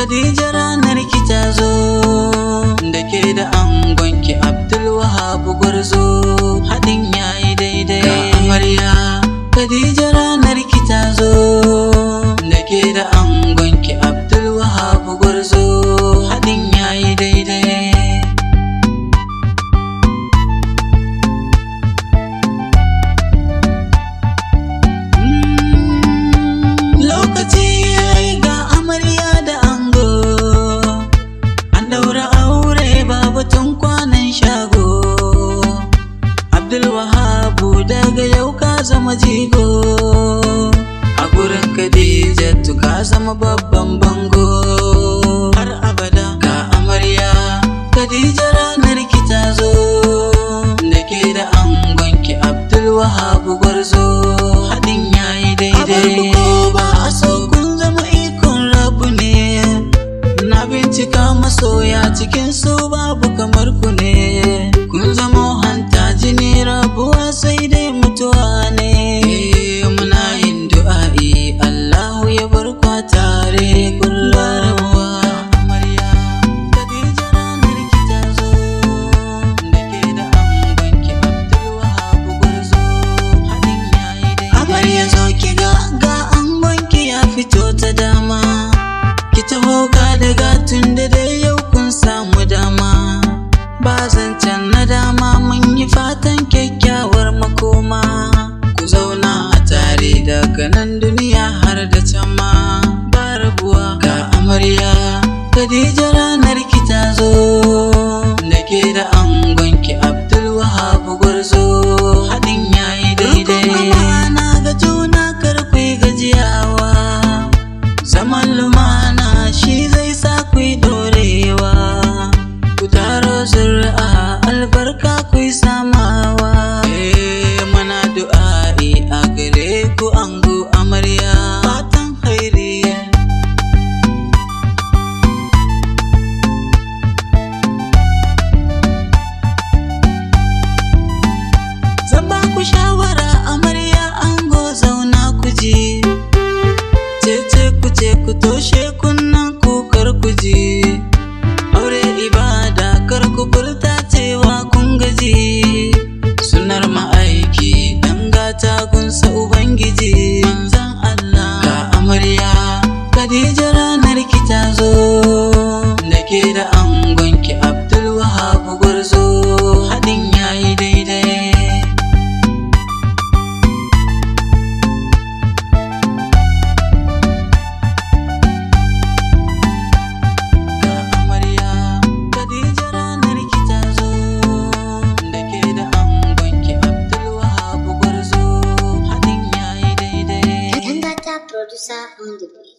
Khadija ranar ki ta zo, da ke da angonki Abdulwahab Gwarzo, haɗin yayi daidai. Ga amarya Khadija ranar ki ta zo, da ke da angonki Abdulwahab Gwarzo, haɗin yayi daidai. Lokaci yayi ga amarya da ango, an daura aure babu tun kwanan shago. Abdulwahabu daga yau ka zama jigo, a gurin Khadijatu ka zama babban bango. Har abada ga amarya Khadija ranar ki ta zo, da ke da angonki Abdulwahabu Gwarzo, haɗin yayi daidai. Ko ba a so kun zama ikon rabu ne, na bincika masoya cikin su babu kamar ku ne. Kun zama hanta jini, rabuwa sai dai mutuwa ne. Muna yin du'a'i Allahu ya bar ku tare kullum rabuwa. Amarya Khadija ranar ki ta zo, da ke da angonki Abdulwahab Gwarzo, haɗin yayi daidai. Amarya zo ki ga ga angonki ya fito ta dama, ki taho ga daga tun da dai yau kun samu dama. Ba zancen na dama, mun yi fatan kyakkyawar makoma. Ku zauna a tare daga nan duniya har da can ma, ba rabuwa. Ga amarya Khadija ranar ki ta zo, da ke da angonki Abdulwahab Gwarzo, haɗin yayi daidai. Rukun amana ga juna kar ku yi gajiyawa, zaman lumana shi zai sa ku yi dorewa. Ku taro zuri'a albarka ku yi samawa. Muna du'a'i a gare ku ango amarya, fatan khairi. Zan ba ku shawara amarya ango zauna ku ji, cece ku ce ku toshe kunnan ku kar ku ji. Aure ibada kar ku furta cewa kun gaji, sunar ma'aiki dan gata gunsa Ubangiji manzan Allah. Ga amarya Khadija ranar ki ta zo, da ke da angonki Abdulwahab Gwarzo, haɗin yayi daidai. Ga amarya Khadija ranar ki ta zo, da ke da angonki Abdulwahab Gwarzo, haɗin yayi daidai. Dangata producer on the beat.